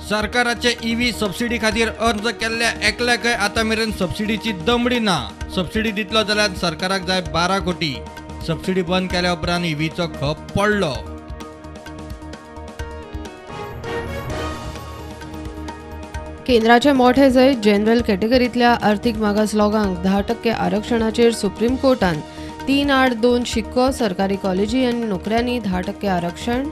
सरकाराचे EV subsidy खातीर अर्ज केल्ल्या एकल्याकय आतां मेरेन सबसिडीची दमडी ना. सबसिडी दितलो जाल्यार सरकाराक जाय 12 कोटी. सबसिडी बंद केल्या उपरांत ईव्हीचो खप पडलो. केंद्राचे मोठे जैत जनरल कॅटेगरीतल्या आर्थिक मागास लोकांक 10% आरक्षणाचेर सुप्रीम कोर्टान 3-8-2 शिक्को. सरकारी कॉलेजी आनी नोकऱ्यांनी 10% आरक्षण.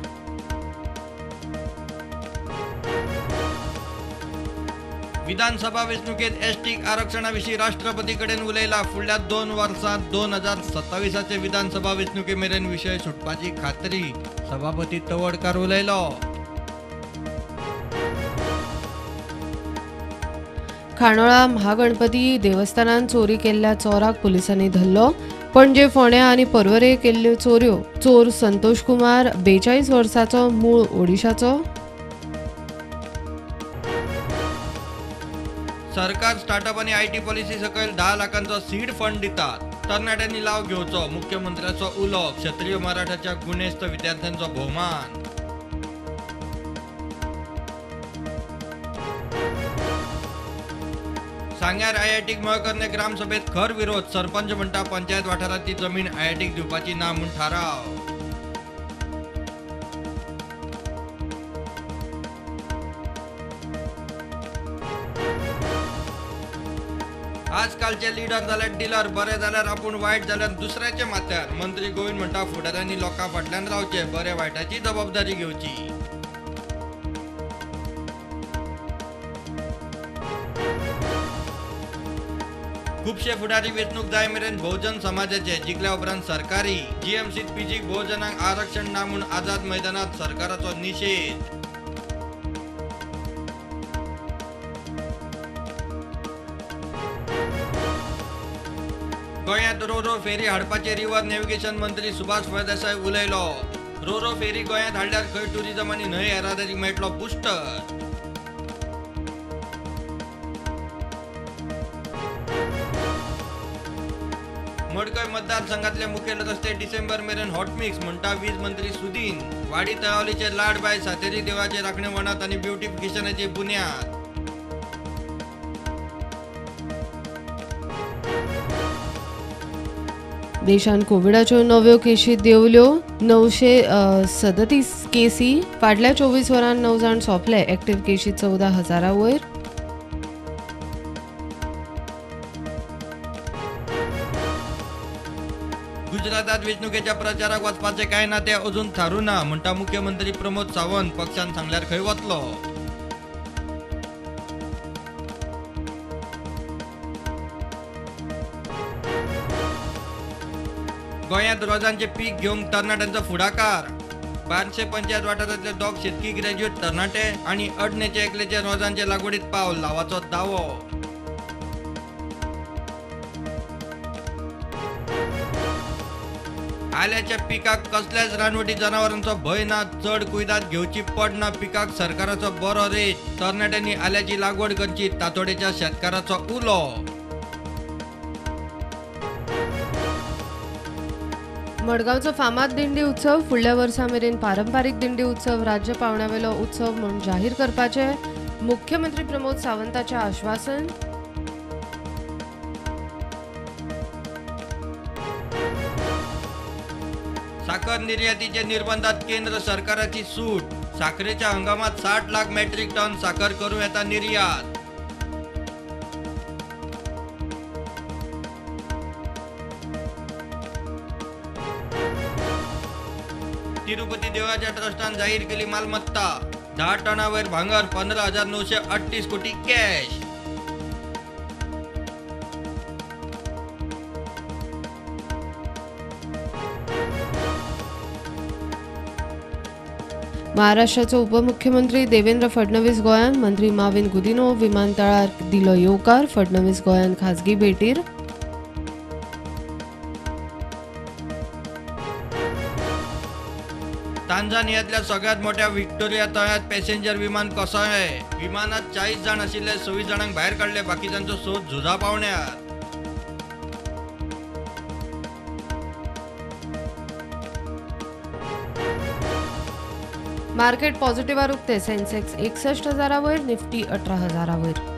विधानसभा वेंचणुकेत एसटी आरक्षणा विशीं राष्ट्रपती कडेन उलयला. फुडल्या 2 वर्सांत 2027 विधानसभा वेंचणुके मेरेन विशय सुटपाची खात्री. सभापती तवडकार उलयलो. खांडोळा महागणपती देवस्थानान चोरी केल्ल्या चोराक पुलिसांनी धरलो. पणजे फोंड्या आनी पर्वरे केल्ल्यो चोऱ्यो. चोर संतोष कुमार 42 वर्सांचो, मूळ ओडिशाचो. सरकार स्टार्टअप आनी IT policy सकयल 10 लाखांचो सीड फंड दितात. तरणाट्यांनी लाव घेवचो, मुख्यमंत्र्याचो उलो. क्षत्रिय मराठाच्या गुणेस्त विद्यार्थ्यांचो भोवमान. सांग्यार आयआयटीक मळकर्णे ग्रामसभेत खर विरोध. सरपंच म्हणटा पंचायत वाठारांतली जमीन आयआयटीक दिवपाची ना म्हूण थाराव. आजकालचे लिडर जाल्यार डिलर, बरे जाल्यार आपूण, वायट जाल्यार दुसऱ्याचे माथ्यार. मंत्री गोविंद म्हणटा फुडाऱ्यांनी लोकां फाटल्यान रावचे, बरे वायटाची जबाबदारी घेवची. खुबशे फुडारी वेंचणूक जाय मेरेन बहुजन समाजाचे, जिखल्या उपरांत सरकारी. जीएमसीत पीजीक बहुजनांक आरक्षण ना म्हूण आझाद मैदानात सरकाराचो निशेध. गोंयांत रोरो फेरी हाडपाचे रिव्हर नेव्हिगेशन मंत्री सुभाष फळदेसाय उलयलो. रोरो फेरी गोंयांत हाडल्यार खंय टुरिझम आनी न्हंय येरादारीक मेळटलो बुस्टर. मडकय मतदारसंघातले मुखेल रस्ते डिसेंबर मेरेन हॉटमिक्स म्हणटा वीज मंत्री सुदीन. वाडी तळावलीचे लाडबाय सातेरी देवाचे राखणे वणत आनी ब्युटिफिकेशनाची बुन्याद. देशान कोविडाच्यो नव्यो केशी देंवल्यो 937 केसी. फाटल्या 24 वरांत 9 जाण सोंपले. एक्टिव्ह केशी 14,000 वयर. गुजरातात वेंचणुकेच्या प्रचाराक वचपाचें काय ना तें अजून थारूं ना म्हणटा मुख्यमंत्री प्रमोद सावंत. पक्षान सांगल्यार खंय वतलो. गोंयांत रोजांचें पीक घेवंक तरणाट्यांचो फुडाकार. बार्शे पंचायत वाठारांतले 2 शेतकी ग्रॅज्युएट तरणाटे आनी अडणेचे एकलेचे रोजांचे लागवडीत पावल लावाचो दावो. आल्याच्या पिकाक कसल्याच रानवटी जनावरांचो भंय ना, चड कुयदाद घेवची पडना. पिकाक सरकाराचो बरो रेट. तरणाट्यांनी आल्याची लागवड करची, तातोडेच्या शेतकाराचो उलो. मडगांवचो फामाद दिंडी उत्सव फुडल्या वर्सा मेरेन पारंपारीक दिंडी उत्सव राज्य पावंड्यावेलो उत्सव म्हूण जाहीर करपाचे मुख्यमंत्री प्रमोद सावंताचें आश्वासन. साखर निर्यातीचे निर्बंधात केंद्र सरकाराची सूट. साखरेच्या हंगामात 60 लाख मेट्रीक टन साखर करूं येता निर्यात. तिरुपती देवळाच्या ट्रस्टान जाहीर केली मालमत्ता. 10 टनावयर भांगर, 15,938 कोटी कॅश. महाराष्ट्राचो उपमुख्यमंत्री देवेंद्र फडणवीस गोंयांत, मंत्री माविन गुदिन्हो विमानतळार दिलो येवकार. फडणवीस गोंयांत खाजगी भेटीर. तांझानियांतल्या सगळ्यात मोठ्या व्हिक्टोरिया तळ्यात पॅसेंजर विमान कोसळ्ळें. विमानात 40 जाण आशिल्ले 26 जाणांक भायर काडले, बाकीच्यांचो सोद झुजा पावण्यार. मार्केट पॉझिटिव्हार उक्ते. सेन्सेक्स 61 हजारा वयर, निफ्टी 18 हजारा वयर.